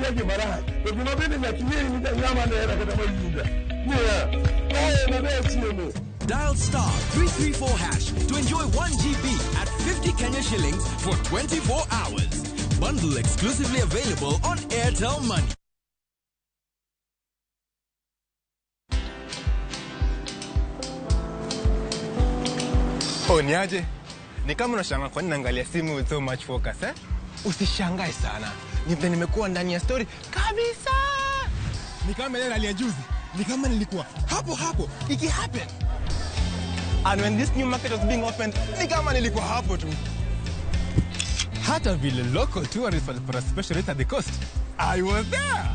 akia gima rach. To gima bende nyaka ing'e ni ng'ama nena kata mawinja. Niya, kae ema ne achiemo. Dial *334# to enjoy 1 GB at 50 Kenya shillings for 24 hours. Bundle exclusively available on Airtel Money. Oh, niaje? Ni kama unashangaa kwa nini naangalia simu with so much focus, eh? Usishangae sana. Ni vile nimekuwa ndani ya story kabisa. Ni kama ile rally ya juzi. Ni kama nilikuwa hapo hapo iki happen. And when this new market was being opened, ni kama nilikuwa hapo tu. Hata vile local tourists walipata special rate at the coast. I was there.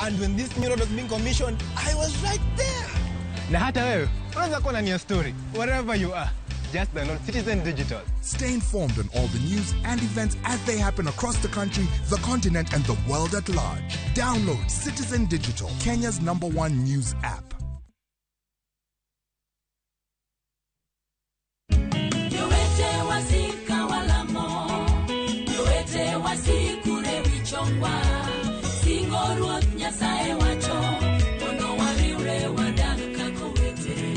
And when this new road was being commissioned, I was right there. Na hata wewe unaweza kuwa ndani ya story wherever you are. Just download Citizen Digital. Stay informed on all the news and events as they happen across the country, the continent, and the world at large. Download Citizen Digital, Kenya's number one news app. Jowete wasika walamo, jowete wasikure wichongwa, singo ruoth Nyasaye wacho, mondo wariwre wadag kaka owete.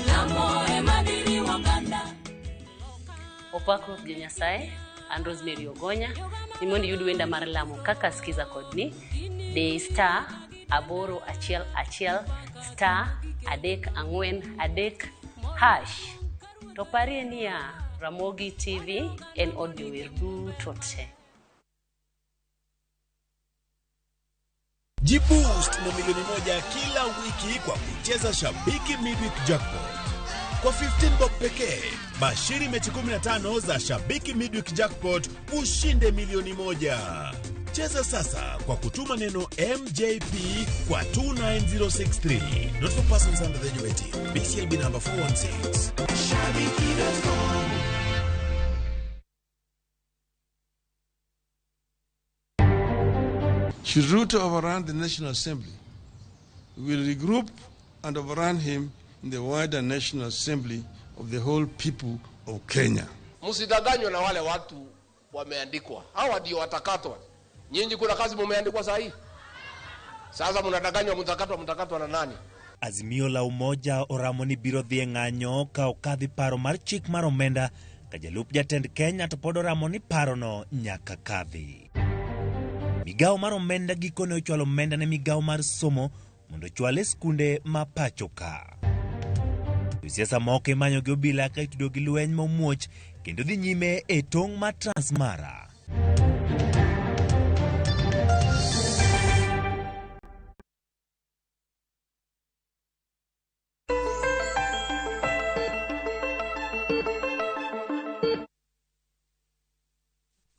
Lamo ema diriwo oganda. Opak Ruoth jo Nyasaye, an Rosemary Ogonya, ni mondo iyud wenda mar lamo kaka skiza kodni, di *811*343#. To parie niya, Ramogi TV en od jower duto te. Jiboost na milioni 1 kila wiki kwa kucheza Shabiki Midweek Jackpot. Kwa 15 bob pekee, bashiri mechi 15 za Shabiki Midweek Jackpot ushinde milioni 1. Cheza sasa kwa kutuma neno MJP kwa 29063. Not for persons under the age of 18. BCLB number 416. Shabiki.com. Should Ruto overrun the National Assembly, we will regroup and overrun him in the wider National Assembly of the whole people of Kenya. Msidanganywe na wale watu wameandikwa, hawa ndio watakatwa. Nyinyi kuna kazi mumeandikwa saa hii? Sasa mnadanganywa, mtakatwa, mtakatwa na nani? Azimio la Umoja oramo ni biro dhi e ng'anyo ka okadhi paro mar chik mar omenda ka jalup jatend Kenya to pod oramo ni parono nyaka kadhi. Migawo mar omenda gikone ochwalo omenda ne migawo mar somo mondo ochwal e skunde ma pacho ka. Josiasa moko imanyo gi obila ka itudo gi lweny momuoch kendo dhi nyime e tong' mar Transmara.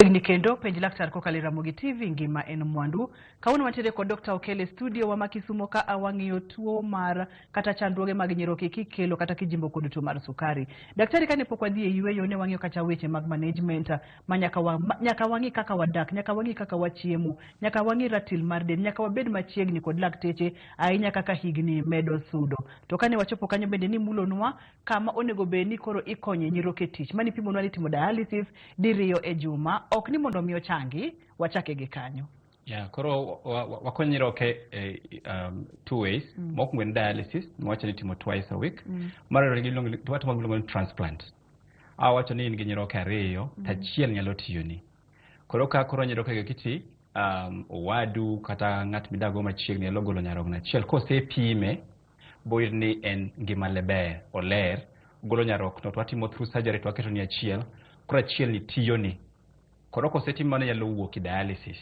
Ni kendo penj laktar kokalo e Ramogi TV ngima en mwandu. Kawuono wantiere kod Dr. Okelo e studio wa ma Kisumo ka wang'iyo tuo mar kata chandruoge mag nyiroke kikelo kata kijimbo kod tuo mar sukari. Daktari, kane pok wadhi e yueyo ne wang'iyo kata weche mag management ma nyaka wang'i kaka wadak, nyaka wang'i kaka wachiemo, nyaka wang'i ratil mar del, nyaka wabed machiegni kod lakteche ahinya kaka higni medo sudo. To kane wachopo kanyo bende ni mulonwa kama onego bed ni koro ikonye nyiroke tich. Mani pimonwa ni timo dialysis diriyo e juma, ok ni mondo mi ochangi, wachake gi kanyo. Yeah, koro wakonyo nyiroke two ways. Mokwongo en dialysis, mwacho ni timo twice a week. Mar ariyo watimo gimiluongo ni transplant. Awacho ni in gi nyiroke ariyo, to achiel nyalo tiyoni. Koro ka koro nyiroke gi kiti, owadu kata ng'at midago machiegni nyalo golo nyarogno achiel. Kosepime, boyud ni en ngimane ber, oler, golo nyarokno to watimo through surgery to waketo ni achiel, koro achiel ni tiyoni. Koro kosetim mano nyalo wuok e dialysis.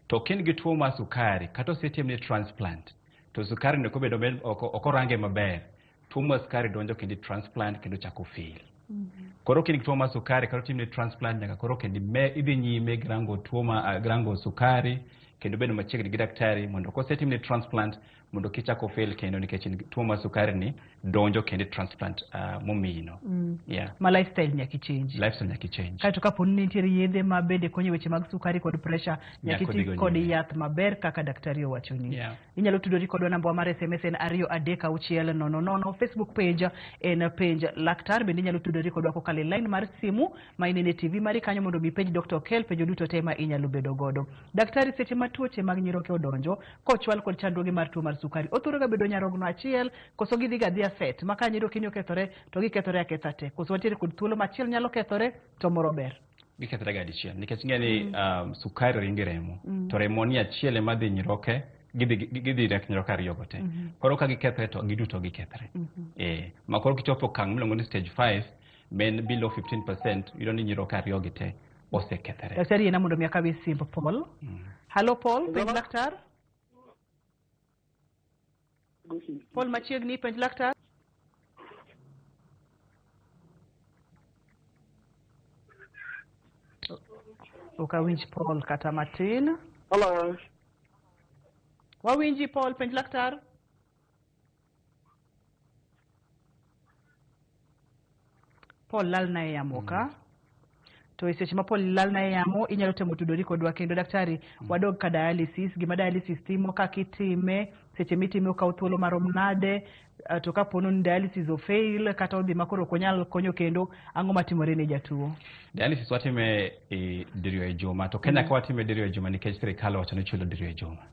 To ka in gi tuo mar sukari, kata osetimni transplant, to sukari no kobedo ok orange maber, tuo mar sukari donjo kendo i transplant kendo chako fail. Koro ka in gi tuo mar sukari kata otimni transplant nyaka koro kendo idhi nyime gi rango tuo ma, rango sukari, Kendo bedo machiegni gi daktari mondo kosetimne transplant mondo kichak ofail kendo nikech tuo mar sukari ni donjo kendo e transplant momiyino. Yeah. Ma lifestyle nyaka ichange. Lifestyle nyaka ichange. Kaeto kapo ni nitiere yedhe ma bende konyo e weche mag sukari kod pressure, nyaka Nyaka iti odhigo kod nyime. yath maber kaka daktari owachoni. Yeah. Inyalo tudori kodwa, namba mar SMS en 23600, Facebook page en Penj Laktar. Bende inyalo tudori kodwa kokalo e line mar simu ma inene TV mari kanyo mondo mi penj Dr. Okel penjo duto te ma inyalo bedo godo. Daktari, seche ma tuoche mag nyiroke odonjo kochwal kod chandruoge mar tuo mar sukari, othoro ga bedo nyarogno achiel koso gidhi ga adhiya set ma ka nyiroke ni okethore to gikethore aketha te, koso wantiere kod thuolo machiel nyalo kethore to moro ber? Gikethore ga dichiel nikech ing'e ni sukari ringo e remo. To remo ni achiel ema dhi nyiroke gidhi rek nyiroke ariyo go te. Koro ka gikethre to giduto gikethre. Ma koro kichopo okang' miluongo ni stage 5 men below 15% yudo ni nyiroke ariyo gi te osekethre. Daktari, yiena mondo mi akaw simb Paul. Halo Paul, penj laktar. Paul machiegni, penj laktar. Ok awinj Paul kata matin. Hello. Wawinji Paul, penj laktar. Paul lalna e yamo ka. To e seche ma Paul lalna e yamo, inyalo temo tudori kodwa kendo. Daktari, wadog ka dialysis, gima dialysis timo, kaka itime, seche mitime okawo thuolo marom nade, to kapo ni dialysis ofail kata odhi ma koro ok onyal konyo kendo, ang'o matimore ne jatuo? Dialysis watime e diriyo e juma to Kenya ka watime diriyo e juma nikech sirikal owacho ni chulo diriyo e juma.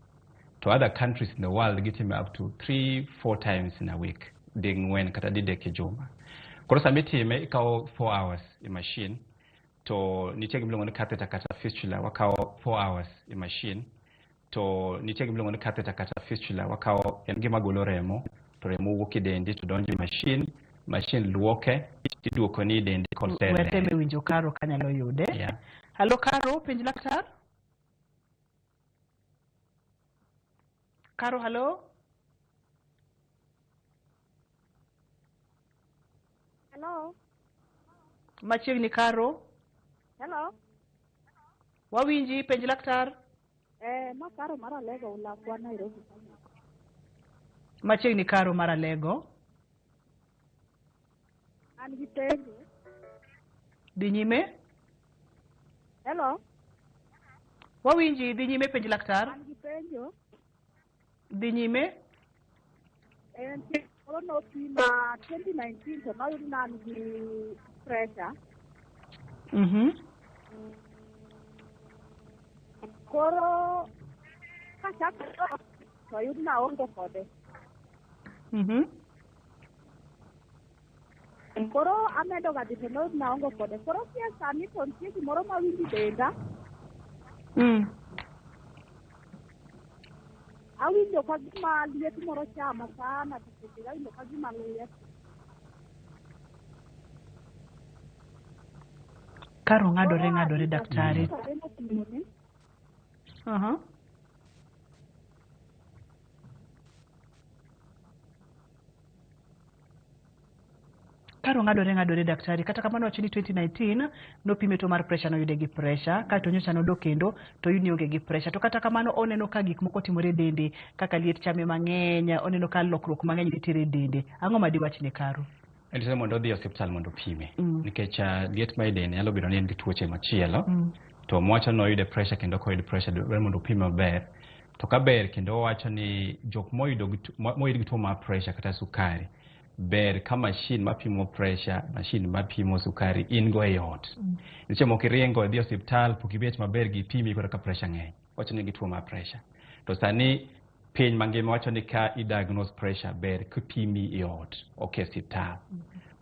To other countries in the world gitime up to 3 4 times in a week, ding'wen kata didek e juma. Koro sama itime ikawo 4 hours e machine to nitie gima iluongo ni catheter kata fistula wakawo 4 hours e machine to nitie gima iluongo ni catheter kata fistula wakawo en gima golo remo to remo wuok e dendi to donjo e machine, machine luoke iduoko ni e dendi We ateme winjo Karo kanyalo yude. Yeah. Halo Karo, penj laktar. Karo, halo. Hello. Machiegni Karo. Hello. Wawinji, penj laktar. Ma Karo mar Alego ulakwa Nairobi. Machiegni Karo mar Alego. An gi penjo. Dhi nyime. Hello. Wawinji, dhi nyime penj laktar. An gi penjo. Dhi nyime. En koro nopima 2019 to noyud ni an gi pressure. Koro kachako to oyud ni aonge kode. Koro amedo ga dhi to noyud ni aonge kode. Koro gie sani to nitie gimoro mawinjo e denda. Awinjo ka gima liet moro chama sana to seche awinjo ka gima liet. Karo ng'adore ng'adore daktari. Karo ng'adore ng'adore daktari. Kata kamano wacho ni 2019 nopime tuo mar pressure noyude gi pressure, kaeto nyocha nodok kendo to oyud ni oonge gi pressure. To kata kamano oneno ka gik moko timore e dende kaka liet chame mang'eny, oneno ka lokruok mang'eny nitiere e dende. Ang'o ma diwach ne Karo? En mondo odhi e osiptal mondo opime. Nikech liet ma e dende nyalo bedo ni en gi tuoche machielo. To mwacho ni oyude pressure kendo ok oyud pressure dwarore mondo opime maber. To ka ber kendo owacho ni jok moyudo moyud gi tuo mar pressure kata sukari ber ka machine mapimo pressure, machine mapimo sukari in go e ot. Nitie moko iringo idhi e osiptal pok ibet maber gipimi koro ka pressure ng'eny. Wacho ni gi tuo mar pressure. To sani piny mangima wacho ni ka i diagnose pressure ber kipimi e ot ok e osiptal.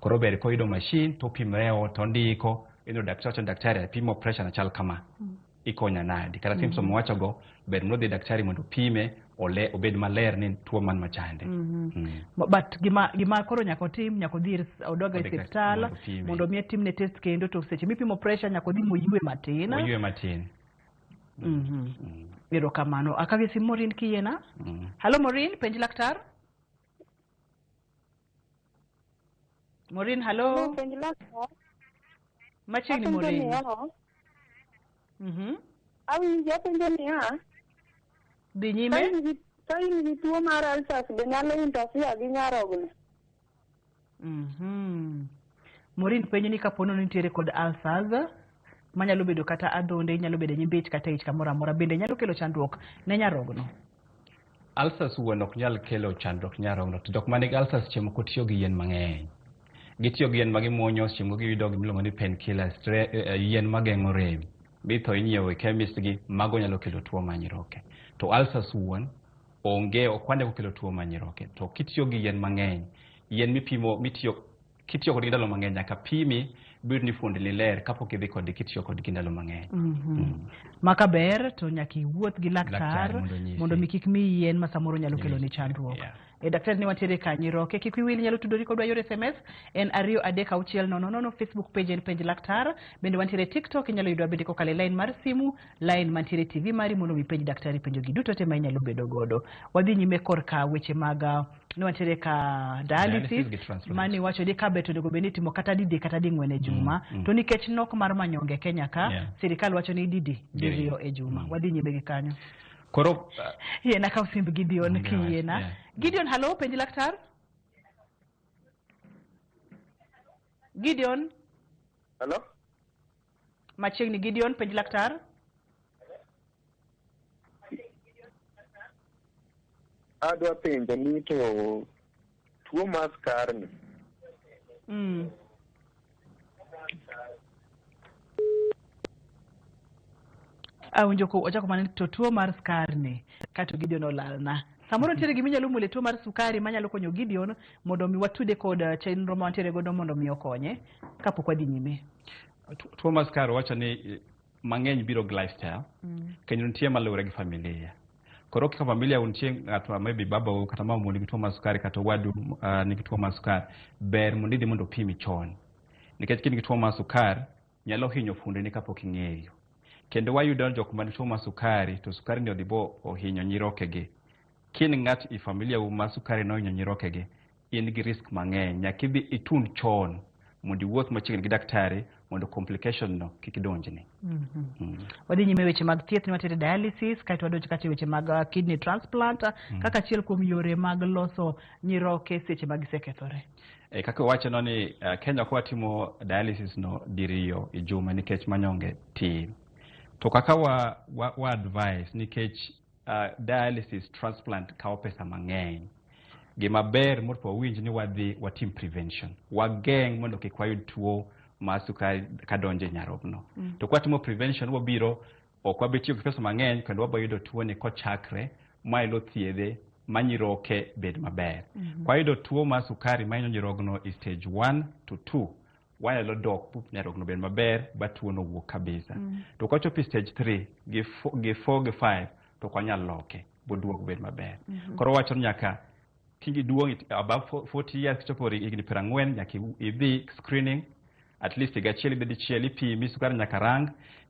Koro ber koyudo machine to opimre e ot to ondiko ineno daktari wacho ni daktari apimo pressure na chal kama. Ikonya nadi? Kata symptom mowacho go ber mondo odhi daktari mondo opime ole obed maler ni tuo man machande. But gima koro nyaka otim, nyaka odhi odog e Odhi osiptal mondo opime. mondo mi otimne test kendo to seche mipimo pressure nyaka odhi moywe matin. Oywe matin. Erokamano. Akaw sim Maureen kiyiena. Halo Maureen, penj laktar. Maureen, halo. Penj laktar. Machiegni Apenjo Maureen. niya, awinjo apenjo niya, Dhi nyime. Ka in gi tuo mar ulcers be nyalo interfere gi nyarogno? Maureen penjo ni kapo ni nitiere kod ulcers manyalo bedo kata adhonde, nyalo bedo nyimbich kata ich kamoro amora, bende nyalo kelo chandruok ne nyarogno? Ulcers wuon ok nyal kelo chandruok nyarogno, to jok manigi ulcers seche moko tiyo gi yien mang'eny. Gitiyo gi yien ma gimuonyo, seche moko giyudo gimiluongo ni painkillers, yien mageng'o rem. Bitho inyiewo e chemist gi, mago nyalo kelo tuo mar nyiroke. To ulcers wuon onge, ok wane kokelo tuo mar nyiroke. To kitiyo gi yien mang'eny, yien mipimo, mitiyo kitiyo kodgi ndalo mang'eny, nyaka pimi biyud ni fuondni ler kapok idhi kodgi kitiyo kodgi ndalo mang'eny. Ma kaber to nyaka iwuoth gi laktar Laktar mondo onyisi. Mondo mi kik miyi yien ma samoro nyalo kelo ni chandruok. E daktari ni wantiere ka nyiroke, kik wiyi wil nyalo tudori kodwa yor SMS en 23600, Facebook page en Penj Laktar, bende wantiere TikTok, inyalo yudwa bende kokalo e line mar simu, line mantiere TV mari mondo mi penj daktari penjo gi duto te ma inyalo bedo godo. Wadhi nyime korka weche mag ne wantiere ka dialysis Dialysis gi transplant. Mani wacho ni ka bet onego bed ni itimo kata didi kata ding'wen e juma, to nikech nok mar manyonge e Kenya ka, sirikal wacho ni didi Diriyo. diriyo e juma. Wadhi nyime gi kanyo. Koro Yiena kaw simb Gideon Onge wach, kiyiena. Gideon, halo, penj laktar. Gideon. Hello? Machiegni Gideon, penj laktar. Adwa penjo ni to tuo mar sukari ni Awinjo ko ochako mana ni to tuo mar sukari ni kato Gideon olalna. Samoro nitiere gima inyalo mulo e tuo mar sukari manyalo konyo Gideon mondo mi watude kod chenro ma wantiere godo mondo mi okonye kapok wadhi nyime. Tuo mar sukari wacho ni mang'eny biro gi lifestyle, kendo nitie maluwore gi familia. Koro kaka familia nitie ng'at ma maybe babau kata mamau nigi tuo mar sukari kata owadu nigi tuo mar sukari, ber mondo idhi mondo opimi chon. Nikech ka in gi tuo mar sukari, nyalo hinyo fuondeni kapok ing'eyo. Kendo wayudo jok man gi tuo mar sukari, to sukari ni odhi bo ohinyo nyirokegi. Ka in ng'at e familia u ma sukari nohinyo nyirokegi, in gi risk mang'eny. Nyaka idhi itund chon mondo iwuoth machiegni gi daktari mondo complication no kik donjni. Wadhi nyime weche mag thieth ni wantiere dialysis, kaeto wadonjo kacha e weche mag kidney transplant kaka achiel kuom yore mag loso nyiroke seche ma gisekethore. E, kaka wacho ni Kenya ok watimo dialysis no diriyo e juma nikech manyonge tin. To kaka wa advice nikech dialysis transplant kawo pesa mang'eny. Gima ber mondo wawinj ni wadhi watim prevention. Wageng' mondo kik wayud tuo mar sukari kadonjo e nyarogno. To kwatimo prevention wabiro ok wabi tiyo gi pesa mang'eny kendo wabo yudo tuo ni kochakre mwanyalo thiedhe ma nyiroke bed maber. Kwayudo tuo mar sukari mahinyo nyirogno e stage 1 to 2, wanyalo dok pup nyarogno bed maber ba tuo no wuok kabisa. To kwachopo e stage 3 gi 4 gi 4 gi 5 to ok wanyal loke boduog bed maber. Koro wacho ni nyaka kiduong' above 40 years, kichopo higni 40, nyaka idhi screening at least higa achiel idhi dichiel ipimi sukari nyaka rang.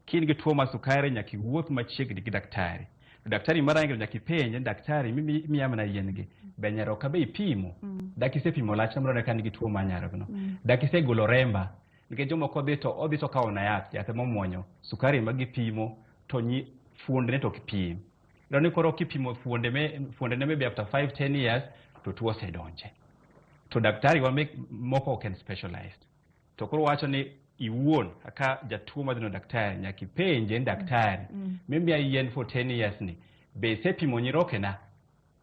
Ka in gi tuo mar sukari nyaka iwuoth machiegni gi daktari. To daktari marangi nyaka ipenje ni daktari miya mana yien gi be nyaroka be ipimo? Dak isepimo lachna mondo one ka nigi tuo mar nyarogno? Dak isegolo remba? Nikech jomoko dhi to odhi to okawo na yath, yath emomuonyo sukari ema gipimo to nyi fuondene to ok pim. Iyudo ni koro kipimo fuonde me fuondene maybe after 5 10 years to tuo osedonje. To daktari wa moko ok en specialized. To koro wacho ni iwuon kaka jatuo madhi no daktari nyaka ipenje ni daktari mimiya yien for 10 years ni be isepimo nyirokena,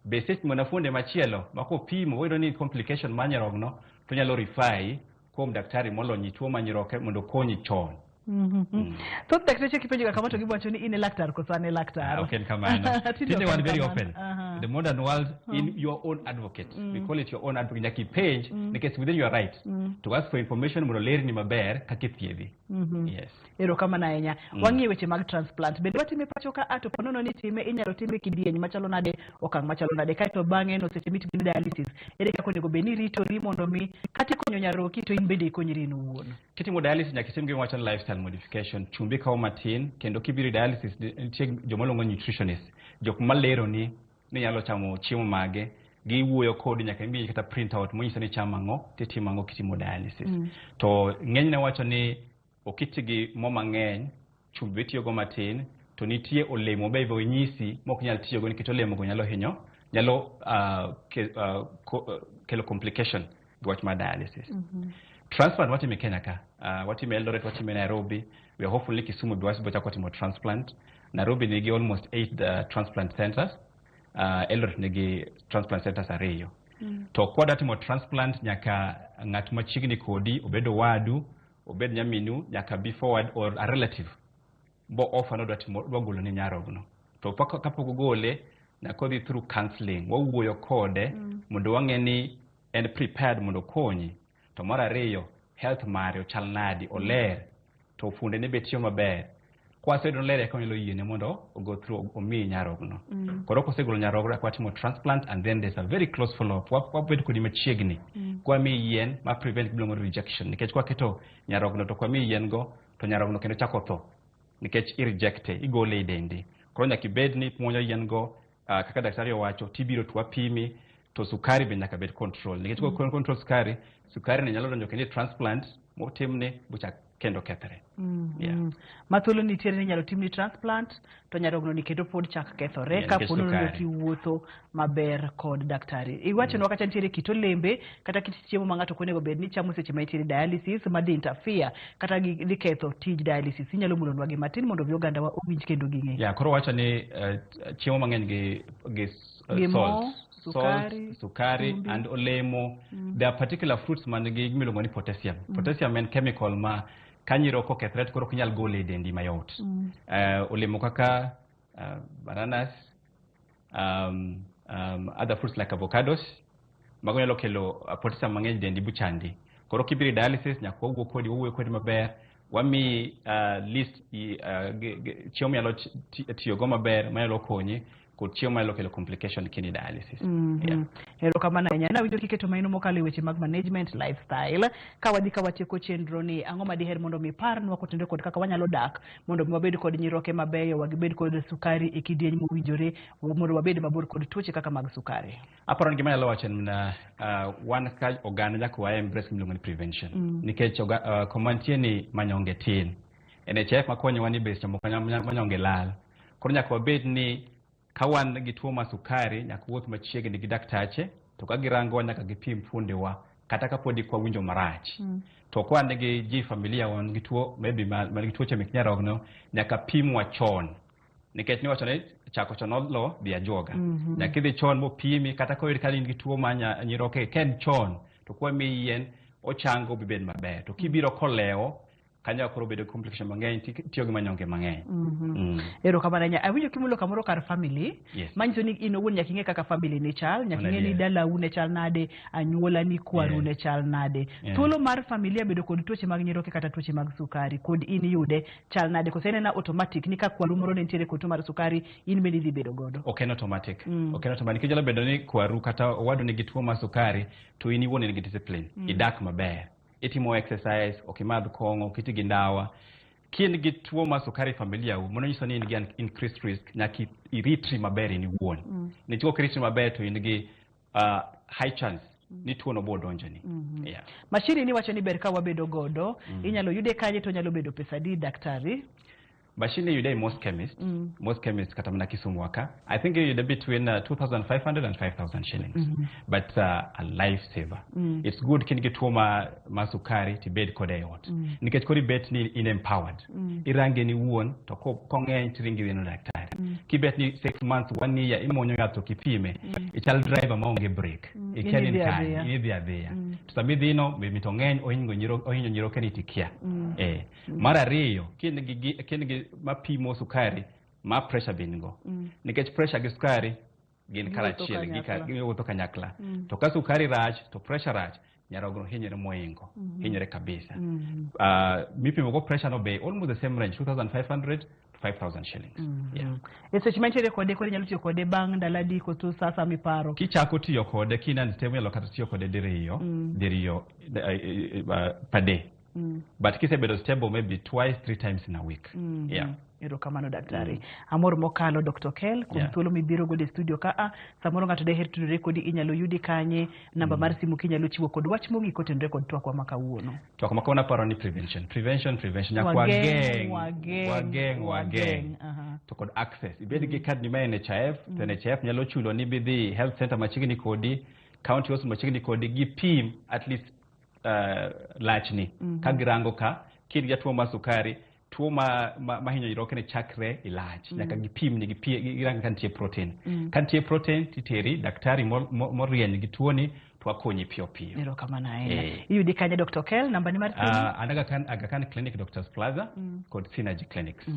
be isepimo na fuonde machielo ma kopimo wayudo ni complication mar nyarogno to nyalo refer kuom daktari molony e tuo mar nyiroke mondo okonyi chon. Thoth dakteche kipenjo ga kama to giwacho ni in e laktar koso an e laktar. Ah, ok en kamano. Tinde Tinde ok wan en very kamano. open. The modern world, in your own advocate. We call it your own advocate. Nyaka ipenj nikech within your right to ask for information mondo lerni maber kaka ithiedhi. Yes. Erokamano ahinya. Wang'iyo weche mag transplant. Bende watime pacho ka a to ponono ni time inyalo time kidieny machalo nade, okang' machalo nade, kaeto bang'e no seche mitimo dialysis. Ere kaka onego bed ni iritori mondo mi kata ikonyo nyaroki to in bende ikonyri in owuon? Kitimo dialysis nyaka itim gima wacho ni lifestyle modification. Chumbi kawo matin kendo kibiro e dialysis nitie joma luongo ni nutritionist. Jok maleroni ni inyalo chamo chiemo mage, giwuoyo kodi nyaka imiyi kata print out monyiso ni ichamo ang'o titimo ang'o kitimo dialysis. To ng'enyne wacho ni ok iti gi mo mang'eny, chumbi itiyogo matin, To nitie olemo be ibo nyisi mok nyal tiyogo nikech olemo go nyalo hinyo, nyalo kelo complication gi wach mar dialysis. Transplant watimo e Kenya ka, watimo Eldoret, watimo e Nairobi. We are hopeful ni Kisumu be wasibiro chako timo transplant. Nairobi nigi almost eight transplant centers, Eldoret nigi transplant centers ariyo. To kwadwa timo transplant, nyaka ng'at machiegni kodi, obed owadu, obed nyaminu, nyaka be forward or a relative bo offer nodwa timo, dwa golo ne nyarogno. To kapok ogole, nyaka odhi through counseling, wawuoyo kode mondo wang'e ni en prepared mondo okonyi. To mar ariyo, health mare ochal nadi, oler, to fuonde be tiyo maber. Kwaseyudo ler, eka wanyalo yiene mondo ogo through, omiyi nyarogno. Koro kosegolo nyarogno, eka watimo transplant, and then there's a very close follow up. Wabet kodi machiegni kwamiyi yien ma prevent gimiluongo ni rejection, nikech kwaketo nyarogno to kwamiyi yien go, to nyarogno kendo chako tho nikech irejecte, igole e dendi. Koro nyaka ibed ni muonyo yien go kaka daktari owacho, tibiro to wapimi. To sukari be nyaka bed control, nikech mm. control sukari, sukari ni nyalo donjo kendo e transplant motimne bochak kendo kethre. Yeah. Ma thuolo nitiere ni inyalo timni transplant to nyarogno ni kendo pod chak kethore Yeah, nikech kapo ni sukari. kiwuotho maber kod daktari. Iwachonwa kata nitiere kit olembe kata kit chiemo ma ng'ato ok onego bed ni chamo seche ma itiere dialysis madhi interfere kata dhi ketho tij dialysis. Inyalo mulonwa gi matin mondo mi oganda wa owinj kendo ging'e. Yeah, koro wacho ni chiemo mang'eny gi Gi mo, salt, sukari, salt, sukari chumbi. and olemo. There are particular fruits man gi gimiluongo ni potassium. Potassium en chemical ma ka nyirok okethre to koro ok inyal gole e dendi mayot. Olemo kaka bananas, other fruits like avocados, mago nyalo kelo potassium mang'eny e dendi buchandi. Koro kibiro e dialysis, nyaka wawuo kodi, wawuoyo kodi maber, wamiyi list chiemo minyalo tiyogo maber manyalo konyi, kod chiemo manyalo kelo complication kini dialysis. Yeah. Erokamano ahinya. Nawinjo kiketo maino mokalo e weche mag management lifestyle. Ka wadhi ka watieko chenro ni, ang'o ma diher mondo mi parnwa kotenore kod kaka wanyalo dak mondo mi wabed kod nyiroke mabeyo, wabed kod sukari e kidieny mowinjore, mondo wabed mabor kod tuoche kaka mag sukari? Aparo ni gima anyalo wacho en wan ka oganda nyaka wa embrace gimiluongo ni prevention, nikech kuma nitie ni manyonge tin. NHIF makonyowa ni be seche moko manyonge lal. Koro nyaka wabed ni ka wan gi tuo mar sukari, nyaka wuoth machiegni gi daktache, to ka girangowa nyaka gipim fuondewa kata kapodi kwawinjo marach. To ka wan gi ji familia wan gi tuo maybe man gi tuoche mek nyarogno, nyaka pimwa chon, nikech niwacho ni chako chon olo dhi ajuoga. Nyaka idhi chon mopimi, kata koyud ka in gi tuo mar nyiroke ka en chon, to kwamiyi yien ochango bibed maber. To kibiro kolewo kanyo, koro bedo complication mang'eny, tiyo gi manyonge mang'eny. Erokamano ahinya. Awinjo kimulo kamoro kar family. Manyiso ni in owuon nyaka ing'e kaka family ni chal, nyaka ing'e ni Adier. dalau ne chal nade, anyuola ni, kwaru ne chal nade. Thuolo mar familia bedo kod tuoche mag nyiroke kata tuoche mag sukari kod in yude chal nade? Koso en ena automatic ni ka kwaru moro ne nitiere kod tuo mar sukari, in bende idhi bedo godo? Ok en automatic. Ok en automatic. Nyalo bedo ni kwaru kata owadu nigi tuo mar sukari, to in iwuon in gi discipline, idak maber, itimo exercise, ok imadh kong'o, ok iti gi ndawa. Ka in gi tuo mar sukari e familia u, mano nyiso ni in gi an increased risk. Nyaka iritri maber in iwuon, nikech kok iritri maber to in gi high chance ni tuono bo donjoni. Yeah. Mashini ni wacho ni ber ka wabedo godo. Inyalo yude kanye to nyalo bedo pesa adi, daktari? Machine yude e most chemist, most chemist kata mana Kisumu ka. I think yude between 2,500 and 5,000 shillings. But a lifesaver. It's good kin gi tuo ma sukari tibed kode e ot. Nikech koro ibet ni in empowered. Irange ni wuon to kong'eny tiringi neno daktari. Kibet ni 6 months, one year imuonyo yath to kipime, ichal driver maonge brake. Ikia ni Inidhi kanye, adhiya. inidhi adhiya. To sama idhino be mito ng'eny ohingo nyiro, ohinyo nyiroke ni tikia. Eh. Mar ariyo, kin gi mapimo sukari ma pressure be nigo. Nikech pressure gi sukari gin Giwuotho karachiel, kanyakla. giwuotho kanyakla. To ka sukari rach to pressure rach, nyarogno hinyore moingo, hinyore kabisa. Mipimo go pressure no be almost the same range, 2500 to 5000 shillings. Yeah. E seche mantiere kode koro inyalo tiyo kode bang' ndalo adi koso sa miparo? Kichako tiyo kode kin unstable, inyalo kata tiyo kode diriyo, diriyo per day. But kisebedo stable, maybe twice, three times in a week. Yeah. Erokamano daktari. Amor mokalo Dr. Kel kuom thuolo mibiro godo e studio ka samoro ng'ato deher tudore kodi inyalo yudi kanye, namba mar simu kinyalo chiwo kod wach mogik kotenore kod twakwa ma kawuono. Twak ma kawuono aparo ni prevention, prevention, prevention. Nyaka Wageng', wageng', wageng', wageng', wageng'. To kod access. Ibed gi kad ni mar NHIF, to NHIF nyalo chulo ni bidhi health center machiegni kodi, county hospital machiegni kodi, gipim at least lachni. Ka girango ka, ka in gi jatuo mar sukari, tuo ma hinyo nyiroke ne chakre e lach. Nyaka gipim ni girang ka nitie protein. Ka nitie protein, titeri daktari morieny gi tuoni, to wakonyi piyo piyo. Erokamano ahinya. Eh. Iyudi kanye Dr. Kel, namba ni mar simu? An Aga Khan Clinic, Doctors Plaza, kod Synergy Clinics.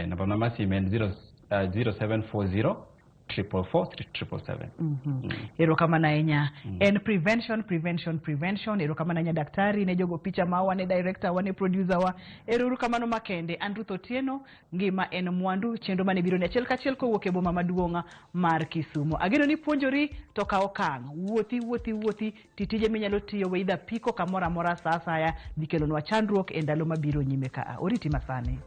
Namba na mar simu en 0, 0740 444 777. Erokamano ahinya. En prevention, prevention, prevention. Erokamano ahinya daktari, ne jogo picha mawa, ne director wa, ne producer wa. Ero kamano makende. An Ruth Otieno, ngima en mwandu, chenro mane biro ni achiel kachiel kowuok e boma maduong' mar Kisumu. Ageno ni puonjori to kaw okang'. Wuothi, wuothi, wuothi, ti tije minyalo tiyo we idha piko kamoro amora sa asaya dhi kelonwa chandruok e ndalo mabiro nyime ka. Oriti masani.